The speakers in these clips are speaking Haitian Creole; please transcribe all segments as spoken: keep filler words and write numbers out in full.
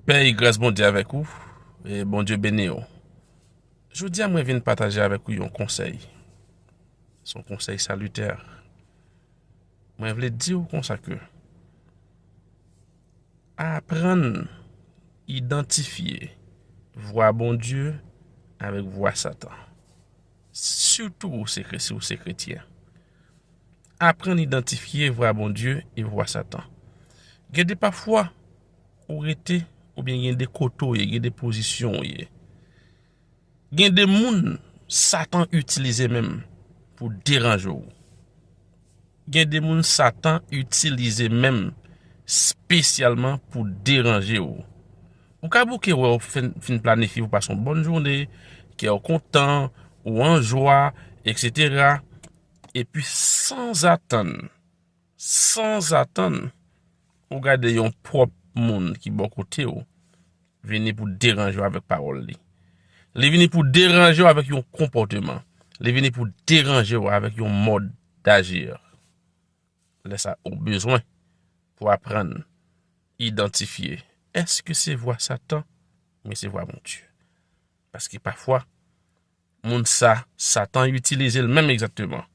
Pè e gras Bondye avèk ou, e Bondye beni w. Jodi a mwen vin pataje avèk ou yon konsèy. Se yon konsèy salitè. Mwen vle di w konsa ke aprann idantifye vwa Bondye avèk vwa Satan. Sitou ou se kre-, si ou se kretyen. Aprann idantifye vwa Bondye e vwa Satan. Gen de pafwa ou rete, oubyen gen de kote w ye, gen de pozisyon w ye. Gen de moun Satan itilize menm pou deranje w. Gen de moun Satan itilize menm espesyalman pou deranje w. Ou ka bouke wè w fin, fin planifye pou pase yon bòn jounen, kè w kontan, ou an jwa, etsetera. Epi sanzatann, sanzatann, ou gade yon pwòp moun ki bò kote w vini pou deranje w avèk pawòl li. Li vini pou deranje w avèk yon konpòteman. Li vini pou deranje w avèk yon mòd dajir. Lè sa, ou bezwen pou aprann idantifye èske se vwa Satan, men se vwa Bondye. Paske pafwa, moun sa, Satan itilize l menm egzakteman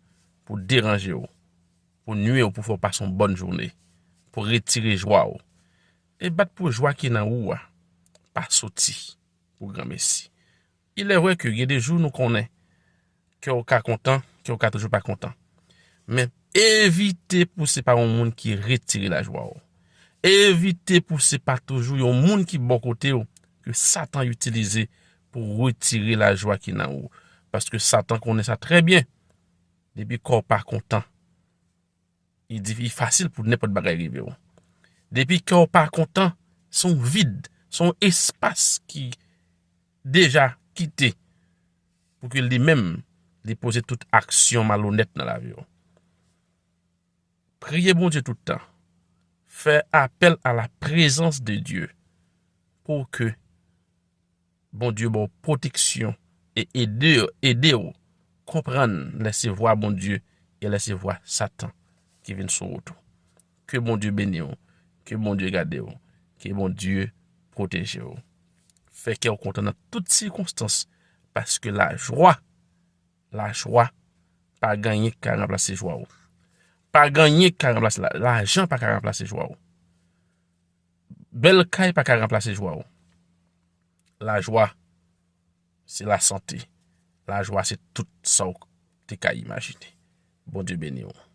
pou deranje w, pou nwi w, pou fè w pase yon bòn jounen, pou retire jwa w. E bat pou jwa ki nan ou a pa soti pou granmesi. Il est vrai ke gen de jou nou konnen ke w ka kontan, ke w ka toujou pa kontan. Men evite pou se pa yon moun ki retire lajwa w. Evite pou se pa toujou yon moun ki bò kote w ke Satan itilize pou retire lajwa ki nan ou. Paske Satan konnen sa trè byen. Depi kò w pa kontan, li di, li fasil pou nenpòt bagay rive w. Depi kè w pa kontan, se yon vid, se yon espas ki deja kite pou ke li menm, li poze tout aksyon malonèt nan lavi w. Priye Bondye tout tan. Fè apèl a la prezans de Dye pou ke Bondye ba w pwoteksyon e ede, ede w konprann lè se vwa Bondye e lè se vwa Satan ki vin sou wout ou. Ke Bondye beni w, ke Bondye gade w, ke Bondye pwoteje w. Fè kè w kontan nan tout sikonstans, paske lajwa, lajwa, pa gen anyen ki ka ranplase jwa w. Pa gen anyen ki ka ranplase la, lajan pa ka ranplase jwa w. Bèl kay pa ka ranplase jwa w. Lajwa, se lasante. Lajwa, se tout sa w te ka imajine. Bondye beni w.